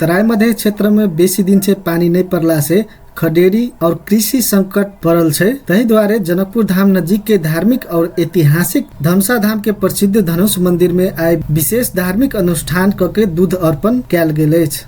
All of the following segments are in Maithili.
तराई मधेश क्षेत्र में बेसी दिन से पानी नहीं पड़ला से खडेरी और कृषि संकट पड़ल छै। तही द्वारे जनकपुर धाम नजीक के धार्मिक और ऐतिहासिक धमसा धाम के प्रसिद्ध धनुष मंदिर में आइ विशेष धार्मिक अनुष्ठान क के दूध अर्पण कयल गेल अछि।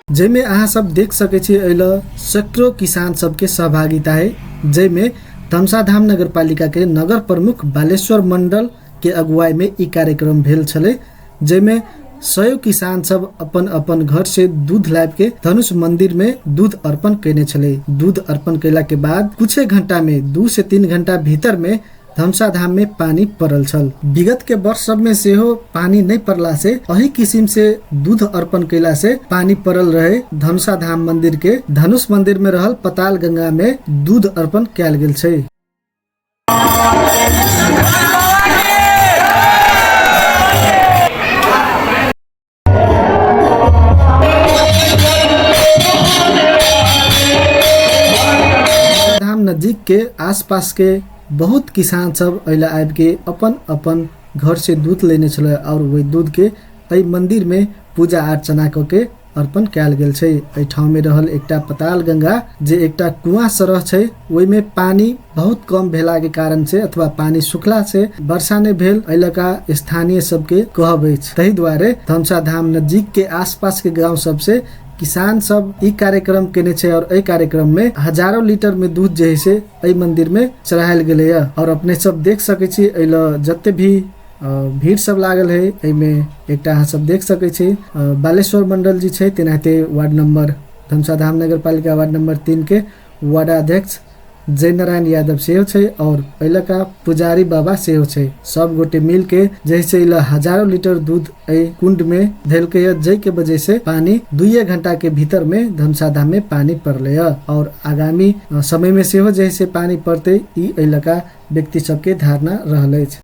जाहिमे अहाँ सब देख सकै छी एहि लए सैकड़ों किसान सबके सहभागिता है, जाहिमे धमसाधाम नगरपालिका के नगर प्रमुख बालेश्वर मंडल के अगुवाई में ई कार्यक्रम भेल छलै, जाहिमे सयौं किसान सब अपन अपन घर से दूध लाबि के धनुष मंदिर में दूध अर्पण कयने छलै। दूध अर्पण कयला के बाद कुछ घंटा में 2 से 3 घंटा भीतर में धमसा धाम में पानी पड़ल छल। विगत के वर्ष सब में सेहो पानी नहीं पड़ला से अही किसिम से दूध अर्पण कयला से पानी पड़ल रहे। धमसा धाम मंदिर के धनुष मंदिर में रहल पताल गंगा में दूध अर्पण कयल गेल छै। धाम नजीक के आसपास के बहुत किसान सब अइला आबि के अपन अपन घर से दूध लेने छलै और वही दूध के एहि मंदिर में पूजा अर्चना क के अर्पण कयल गेल छै। एहि ठाम में रहल एकटा पताल गंगा जे एकटा कुआं सरह छै, ओहि में पानी बहुत कम भेला के कारण से अथवा पानी सुखला से वर्षा नहीं भेल एहि लका स्थानीय सबके कहब अछि। तही दुआरे धमसा धाम नजीक के आसपास के गांव सबसे किसान सब ई कार्यक्रम केने छै और एहि कार्यक्रम में हजारों लीटर में दूध जे है से एहि मंदिर में चढ़ायल गेलै या। और अपने सब देख सकै छी एहि ल जते भी भीड़ सब लागल है, एहिमे एकटा अहाँ सब देख सकै छी बालेश्वर मंडल जी छै, तेनाहिते वार्ड नंबर धमसाधाम नगरपालिका वार्ड नंबर 3 के वार्डाध्यक्ष जयनारायण यादव सेहो छै और एहि पुजारी बाबा सेहो छै। सब गोटे मिल के जैसे एहि हजारों लीटर दूध एहि कुंड में धेलकै या, जाहि के वजह से पानी 2 घंटा के भीतर में धमसाधाम में पानी पड़लै या। और आगामी समय में सेहो जैसे पानी पड़तै ई एहि व्यक्ति सबके धारणा रहल अछि।